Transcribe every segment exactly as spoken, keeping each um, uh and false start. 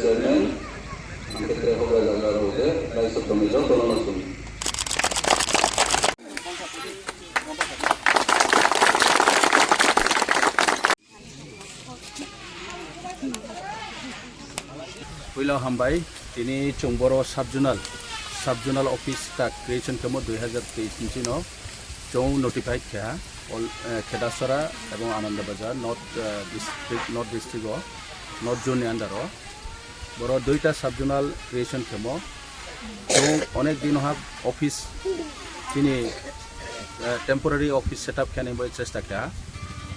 Chairman, ang khe tre hokra jaga rok je, lai sotoni joto no sung. Puila hambai, tini chwng boro sub zonal, sub zonal office ta creation khemo dui hazar teis ni chino chwng notified kha, all, eh, Khedasora ebong Ananda Bazar, North, eh, District, North District o, North Zone ni under o. Boro duita sub zonal creation khemo. Chwng onek din ha office chini, eh, temporary office setup khe nai bai chesta kha.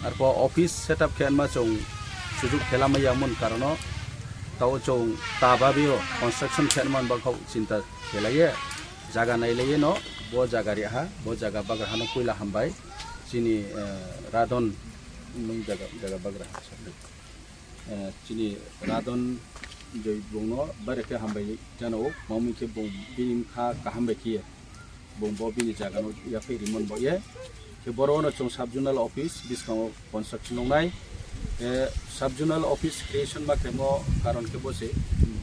Arpho office setup khe ma chwng sujuk khela ma yamon karono tao chwng ta babio construction khe man ba khau chinta khelaiye jaga nailaiye no bo jaga ri ha bo jaga bagra hano puila hambai chini, eh, Radon nung jaga, jaga bagra ha. Eh, chini Radon Joy bungno bare khe hambai jano, mamung khe bung bini kha kaham bai khe bung bo bini jaga no yaphai rimon bo ye. Khe boro no chwng sub zonal office biskango construction nongnai. Eh, sub zonal office creation ma khemo karon khe bo se,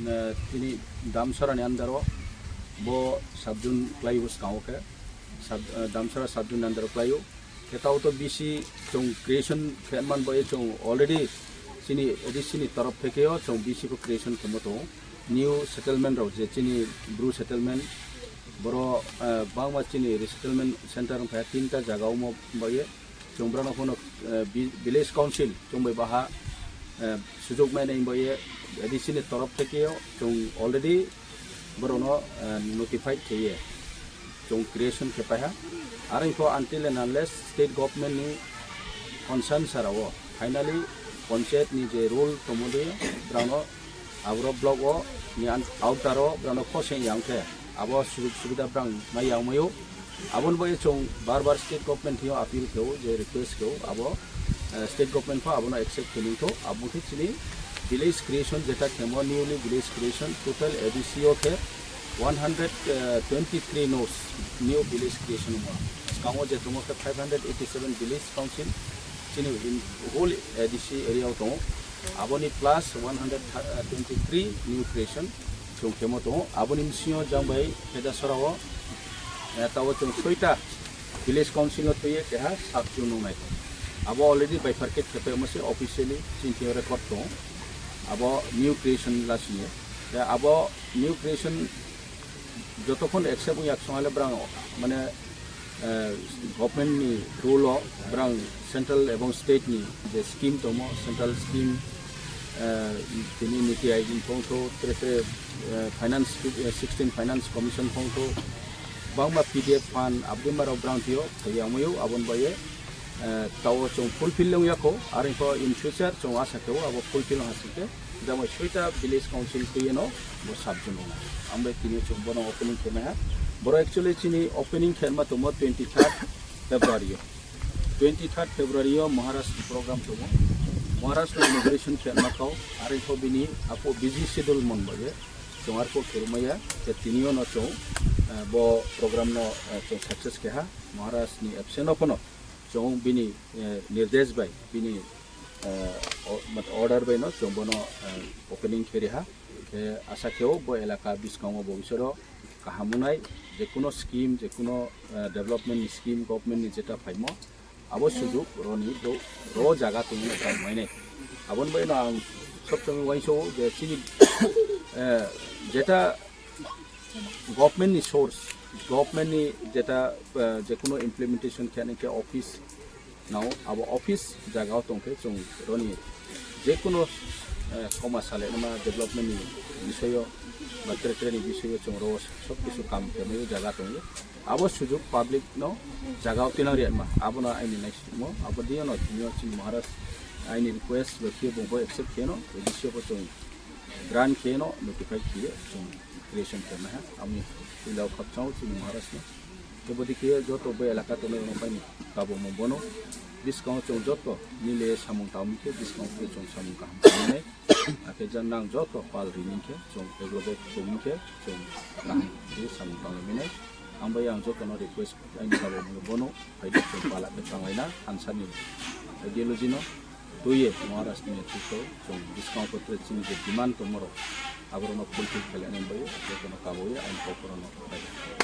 eh, tini Damsara ni under o bo sub zone klai o skango khe sub, eh, Damsara sub zone ni under o klai o. Khe tao to B C chwng creation khe man bai chwng already chini A D C ni torof theke o chwng B C bo creation khemo tongo. New settlement rok je chini Bru settlement boro, eh, bangma chini resettlement center wngkha tinta jaga omo bai chwng borok no phano, eh, vi-, village council chwng bai baha, eh, sujuk mai nai bai A D C ni torof theke o chwng already borokno, eh, notified khaiye chwng creation khe paiha. Aro pho until and unless state government ni concern sara o finally panchayat ni je rule tongmodi borokno abro block o ni an-, outer o borokno khoseng yang khe abo sujug subida borok mai yang maio. Aboni bagwi chwng bar bar state government thwiyo appeal khe-o, je request khe-o, abo, eh, state government pho abono accept khe nungtho. Abo khe chini village creation jeta khemo newly village creation total A D C o khe one hundred twenty-three nos new village creation wngma. Skango je tongo khe five hundred eighty-seven village council chini in whole A D C area o tongo. Aboni plus one hundred twenty-three new creation chwng khemo tongo. Aboni bisingo jang bai Khedasora o, eh, tabo chwng soita village council no twiwi keha sub zone nungnai. Abo already bifurcate khe paimo se officially chini thwiyo record tongo. Abo new creation lasini. Ya, abo new creation jotokhon accept wngya swngale borang mane, eh, government ni rule o borang central ebong state ni je scheme tongmo, central scheme, eh, tini niti aayog pongtho, tre tre, eh, finance, eh, sixteen finance commission pongtho, bangma P D F fund abdi maro borang thwiyo, thwiyo amayo, abon baye, eh, tao chwng fulfill wngya kho, aro in future chwng asa khe abo fulfill wngha singkhe, Jamo soita village council twi no bo sub zone rwnai. Ang bai tini chwng bono opening khe maiha. Boro actually chini opening khe ma tomo twenty third February o. Twenty third February o Maharaj ni program tomo. Maharaj no inauguration khe ma kau. Are kho bini apo busy schedule mon baye. Chwng ar kho khe maya. Te tini o no chwng, eh, bo program no, eh, chwng success khe ha. Maharaj ni absent o phono chwng bini, eh, nirdesh bai bini eh, o-, mat-, order bai no chwng bono, eh, opening khe riha. Khe asa kheo bo elaka bwskango bo bisoro kaham wngnai, jekuno scheme, jekuno, eh, development ni scheme, government ni jeta phaimo, abo sujuk roni ro, ro jaga tongwi tang mainai. Aboni bai no ang sob somoi uansao je chini, eh, jeta government ni source, government ni jeta, eh, jekuno implementation khe nangkhe office nao, abo office jaga o tongkhe chwng roni jekuno, eh, koma sale ma development ni bisoyo ba tre tre ni bisoyo chwng ro sob kisu kam khe mai jaga tongyo. Abo sujuk public no jaga o tinang riyama, abono aini naisingmo, abo diyo no tiniyo chini Maharaj aini request bai khe bo accept khe no, bisio bo chwng grant khe no notify khe chwng creation khe maha, ami puila khapchang chini Maharaj no. Kebodi khe joto bo elaka tongnai rok bai ni kabo mo bono. Biskango chwng joto mile samung tangmani khe biskango khe chwng samung kaham tangmani. Akhe jan nang joto pal rini khe chwng eglo bai chwng khe chwng kaham khe samung tangmani. Ang bai ang joto no request aini kabo mo bono. Phaidi chwng pala khe tanglaina thansa ni ideology no. Twiwi Maharaj ni netrito chwng biskango pore chini je demand tongmorok, aborokno fulfill khlainani bagwi jotono kabui ang kok phano nuknai.